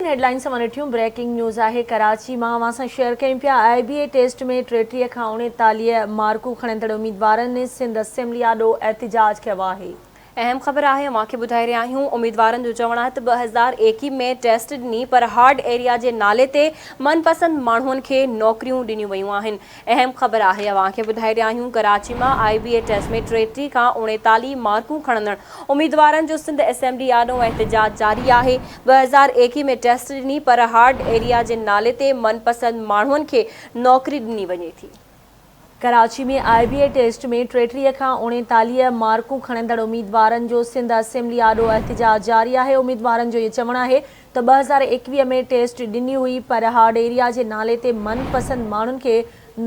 Headlines اوهان ڏٺيون breaking news آهي ڪراچي مان اوهان سان شيئر ڪيون پيا آء بي اي ٽيسٽ ۾ 33 کان 39 مارڪون کڻندڙ اميدوارن سنڌ اسيمبلي آڏو احتجاج ڪيو آهي. اهم خبر آهي اوهان کي ٻڌائي رهيا آهيون اميدوارن جو چوڻ آهي ته 2021 ۾ ٽيسٽ ڏني پر هارڊ ايريا جي نالي تي من پسند ماڻهن کي نوڪريون ڏنيون ويون آهن اهم خبر آهي اوهان کي ٻڌائي رهيا آهيون ڪراچي مان آء بي اي ٽيسٽ ۾ 33 کان 39 مارڪون کڻندڙ اميدوارن جو سنڌ اسيمبلي آڏو احتجاج جاري آهي 2021 ۾ ٽيسٽ ڏني پر هارڊ ايريا جي نالي تي من پسند ماڻهن کي نوڪري ڏني وڃي ٿي. Karachi ۾ I B A test ۾ 33 کان 39 مارڪون کڻندڙ اميدوارن جو سنڌ اسيمبلي آڏو احتجاج جاري آهي، اميدوارن جو اهو چوڻ آهي ته 2021 ۾ ٽيسٽ ڏني هئي پر هارڊ ايريا جي نالي تي من پسند ماڻهن کي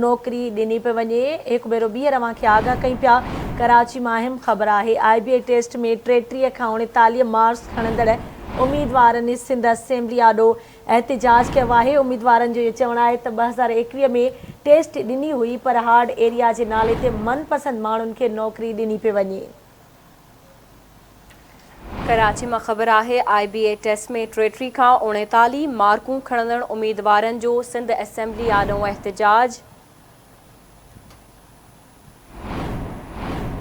نوڪري ڏني پئي وڃي، هڪ ڀيرو ٻيهر اوهان کي آگاهه ڪيون پيا، ڪراچي مان اهم خبر آهي آء بي اي ٽيسٽ ۾ 33 کان 39 مارڪس کڻندڙ اميدوارن سنڌ اسيمبلي آڏو احتجاج ڪيو آهي، اميدوارن جو اهو چوڻ آهي ته 2021 ۾ ٽيسٽ ڏني هئي پر هارڊ ايريا جي نالي تي من پسند ماڻهن کي نوڪري ڏني پئي وڃي. ڪراچي مان خبر آهي آء بي اي ٽيسٽ ۾ 33 کان 39 مارڪون کڻندڙ اميدوارن جو سنڌ اسيمبلي آڏو احتجاج،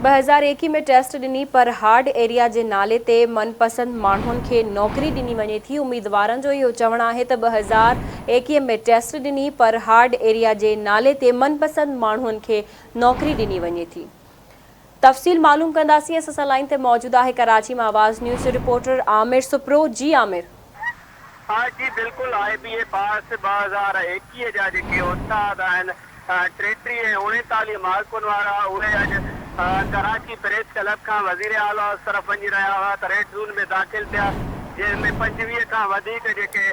2021 ۾ ٽيسٽ ڏني پر هارڊ ايريا جي نالي تي من پسند ماڻهن کي نوڪري ڏني وڃي ٿي، اميدوارن جو اهو چوڻ آهي ته 2021 ۾ ٽيسٽ ڏني پر هارڊ ايريا جي نالي تي من پسند ماڻهن کي نوڪري ڏني وڃي ٿي. تفصيل معلوم ڪنداسين اسان سان لائين تي موجود آهي ڪراچي مان آواز نيوز جو رپورٽر عامر سپرو جي عامر. ها جي بلڪل آء بي اي پاس 2021 جا جيڪي استاد آهن 33 ۽ 39 مارڪن وارا اهي اڄ ڪراچي پريس ڪلب کان وزيراعليٰ طرف وڃي رهيا هئا ته ريڊ زون ۾ داخل ٿيا جنهن ۾ 25 کان وڌيڪ جيڪي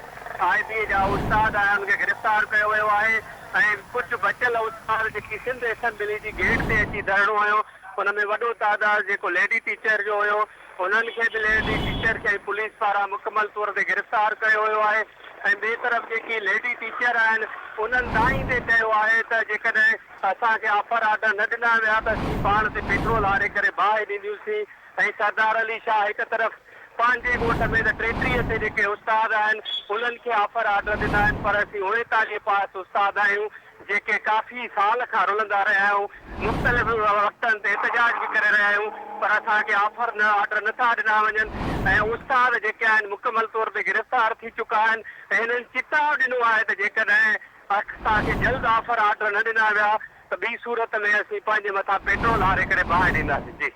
آء بي اي جا استاد آهن انهن کي گرفتار ڪيو ويو آهي ۽ ڪجهه بچيل استاد جيڪي سنڌ اسيمبلي جي گيٽ تي اچي ڌرڻو هنيو ان ۾ وڏو تعداد جيڪو ليڊي ٽيچر جو هيو انهن کي به ليڊي ٽيچر کي پوليس پاران مڪمل طور تي گرفتار ڪيو ويو آهي ۽ ٻئي طرف جيڪي ليڊي ٽيچر آهن انهن دانهيندي چيو آهي ته جيڪڏهن اسان کي آفر آرڊر نه ڏنا ويا ته اسين پاڻ تي پيٽرول هاري ڪري باهه ڏينديونسين ۽ سردار علي شاهه هڪ طرف پنهنجي ڳوٺ ۾ ته 33 تي جيڪي استاد آهن انهن کي آفر آرڊر ڏنا آهن پر اسين 39 پاس استاد آهيون جيڪي ڪافي سال کان رلندا رهيا آهيون، مختلف وقتن تي احتجاج به ڪري رهيا آهيون پر اسان کي آفر نه آرڊر نه ٿا ڏنا وڃن ۽ استاد جيڪي آهن مڪمل طور تي گرفتار ٿي چڪا آهن ۽ هنن چتاء ڏنو آهي ته جيڪڏهن اسان کي جلد آفر آرڊر نه ڏنا ويا ته ٻي صورت ۾ اسين پنهنجي مٿان پيٽرول هاري ڪري باهه ڏينداسين جي.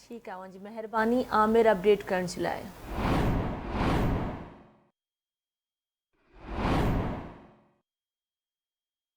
ٺيڪ آ اوهان جي مهرباني عامر اپڊيٽ ڪرڻ جي لاء.